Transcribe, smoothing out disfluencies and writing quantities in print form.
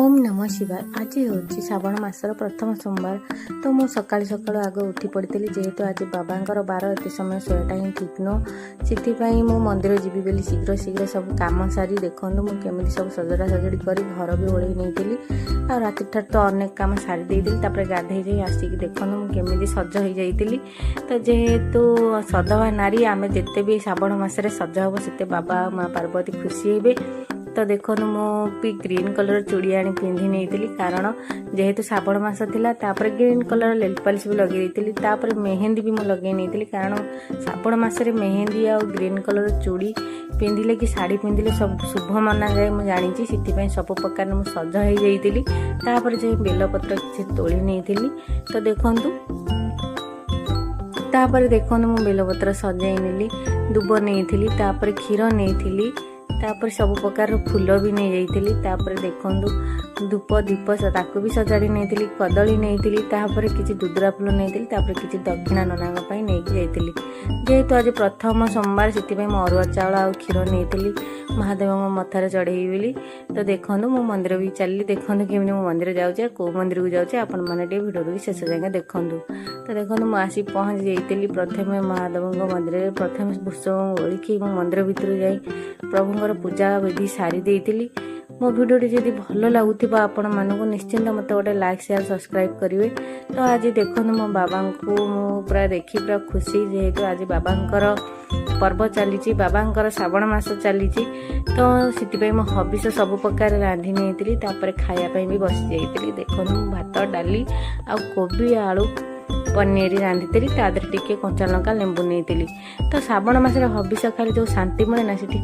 ଓମ୍ ନମଃ ଶିବାୟ। ଆଜି ହେଉଛି ଶ୍ରାବଣ ମାସର ପ୍ରଥମ ସୋମବାର। ତ ମୁଁ ସକାଳୁ ସକାଳୁ ଆଗ ଉଠି ପଡ଼ିଥିଲି। ଯେହେତୁ ଆଜି ବାବାଙ୍କର ବାର, ଏତେ ସମୟ ଶୋଇବାଟା ହିଁ ଠିକ୍ ନୁହଁ। ସେଥିପାଇଁ ମୁଁ ମନ୍ଦିର ଯିବି ବୋଲି ଶୀଘ୍ର ଶୀଘ୍ର ସବୁ କାମ ସାରି, ଦେଖନ୍ତୁ ମୁଁ କେମିତି ସବୁ ସଜଡ଼ା ସଜଡ଼ି କରି ଘର ବି ଓଳେଇ ନେଇଥିଲି। ଆଉ ରାତିଠାରୁ ତ ଅନେକ କାମ ସାରି ଦେଇଥିଲି। ତାପରେ ଗାଧେଇ ଯାଇ ଆସିକି ଦେଖନ୍ତୁ ମୁଁ କେମିତି ସଜ ହେଇଯାଇଥିଲି। ତ ଯେହେତୁ ସଧବା ନାରୀ ଆମେ, ଯେତେ ବି ଶ୍ରାବଣ ମାସରେ ସଜ ହେବ, ସେତେ ବାବା ଆଉ ମା ପାର୍ବତୀ ଖୁସି ହେବେ। ତ ଦେଖନ୍ତୁ, ମୁଁ ବି ଗ୍ରୀନ୍ କଲର୍ ଚୁଡ଼ି ଆଣି ପିନ୍ଧି ନେଇଥିଲି, କାରଣ ଯେହେତୁ ଶ୍ରାବଣ ମାସ ଥିଲା। ତାପରେ ଗ୍ରୀନ୍ କଲର୍ ନେଲ୍ ପାଲିସ୍ ବି ଲଗେଇ ଦେଇଥିଲି। ତାପରେ ମେହେନ୍ଦି ବି ମୁଁ ଲଗେଇ ନେଇଥିଲି, କାରଣ ଶ୍ରାବଣ ମାସରେ ମେହେନ୍ଦି ଆଉ ଗ୍ରୀନ୍ କଲର୍ ଚୁଡ଼ି ପିନ୍ଧିଲେ କି ଶାଢ଼ୀ ପିନ୍ଧିଲେ ସବୁ ଶୁଭ ମନାଯାଏ, ମୁଁ ଜାଣିଛି। ସେଥିପାଇଁ ସବୁ ପ୍ରକାର ମୁଁ ସଜ ହେଇଯାଇଥିଲି। ତାପରେ ଯାଇ ବେଲପତ୍ର କିଛି ତୋଳି ନେଇଥିଲି। ତ ଦେଖନ୍ତୁ, ତାପରେ ଦେଖନ୍ତୁ ମୁଁ ବେଲପତ୍ର ସଜାଇ ନେଲି, ଦୁବ ନେଇଥିଲି, ତାପରେ କ୍ଷୀର ନେଇଥିଲି, ତାପରେ ସବୁ ପ୍ରକାରର ଫୁଲ ବି ନେଇଯାଇଥିଲି। ତାପରେ ଦେଖନ୍ତୁ, ଧୂପ ଦୀପ ତାକୁ ବି ସଜାଡ଼ି ନେଇଥିଲି, କଦଳୀ ନେଇଥିଲି, ତାପରେ କିଛି ଦୁଦୁରା ଫୁଲ ନେଇଥିଲି, ତାପରେ କିଛି ଦକ୍ଷିଣା ନନାଙ୍କ ପାଇଁ ନେଇକି ଯାଇଥିଲି। ଯେହେତୁ ଆଜି ପ୍ରଥମ ସୋମବାର, ସେଥିପାଇଁ ମୁଁ ଅରୁଆ ଚାଉଳ ଆଉ କ୍ଷୀର ନେଇଥିଲି ମହାଦେବଙ୍କ ମଥାରେ ଚଢ଼େଇବି ବୋଲି। ତ ଦେଖନ୍ତୁ, ମୁଁ ମନ୍ଦିର ବି ଚାଲିଲି। ଦେଖନ୍ତୁ କେମିତି ମୁଁ ମନ୍ଦିର ଯାଉଛି ଆଉ କେଉଁ ମନ୍ଦିରକୁ ଯାଉଛି, ଆପଣମାନେ ଟିକେ ଭିଡ଼ିଓକୁ ଶେଷ ଯାଏଁ ଦେଖନ୍ତୁ। ତ ଦେଖନ୍ତୁ, ମୁଁ ଆସି ପହଞ୍ଚି ଯାଇଥିଲି ପ୍ରଥମେ ମହାଦେବଙ୍କ ମନ୍ଦିରରେ। ପ୍ରଥମେ ଭୃଷଙ୍ଗ ଓଳିକି ମୁଁ ମନ୍ଦିର ଭିତରକୁ ଯାଇ ପ୍ରଭୁଙ୍କର ପୂଜା ବିଧି ସାରି ଦେଇଥିଲି। ମୋ ଭିଡ଼ିଓଟି ଯଦି ଭଲ ଲାଗୁଥିବ ଆପଣମାନଙ୍କୁ, ନିଶ୍ଚିନ୍ତ ମୋତେ ଗୋଟେ ଲାଇକ୍, ସେୟାର, ସବସ୍କ୍ରାଇବ୍ କରିବେ। ତ ଆଜି ଦେଖନ୍ତୁ, ମୋ ବାବାଙ୍କୁ ମୁଁ ପୁରା ଦେଖି ପୁରା ଖୁସି। ଯେହେତୁ ଆଜି ବାବାଙ୍କର ପର୍ବ ଚାଲିଛି, ବାବାଙ୍କର ଶ୍ରାବଣ ମାସ ଚାଲିଛି, ତ ସେଥିପାଇଁ ମୁଁ ହବିଷ ସବୁ ପ୍ରକାର ରାନ୍ଧି ନେଇଥିଲି। ତାପରେ ଖାଇବା ପାଇଁ ବି ବସି ଯାଇଥିଲି। ଦେଖନ୍ତୁ, ମୁଁ ଭାତ, ଡାଲି ଆଉ କୋବି ଆଳୁ ପନିର ରାନ୍ଧିଥିଲି। ତା ଦେହରେ ଟିକେ କଞ୍ଚା ଲଙ୍କା, ଲେମ୍ବୁ ନେଇଥିଲି। ତ ଶ୍ରାବଣ ମାସରେ ହବିଷ ଖାଇଲେ ଯେଉଁ ଶାନ୍ତି ମିଳେ ନା, ସେଠି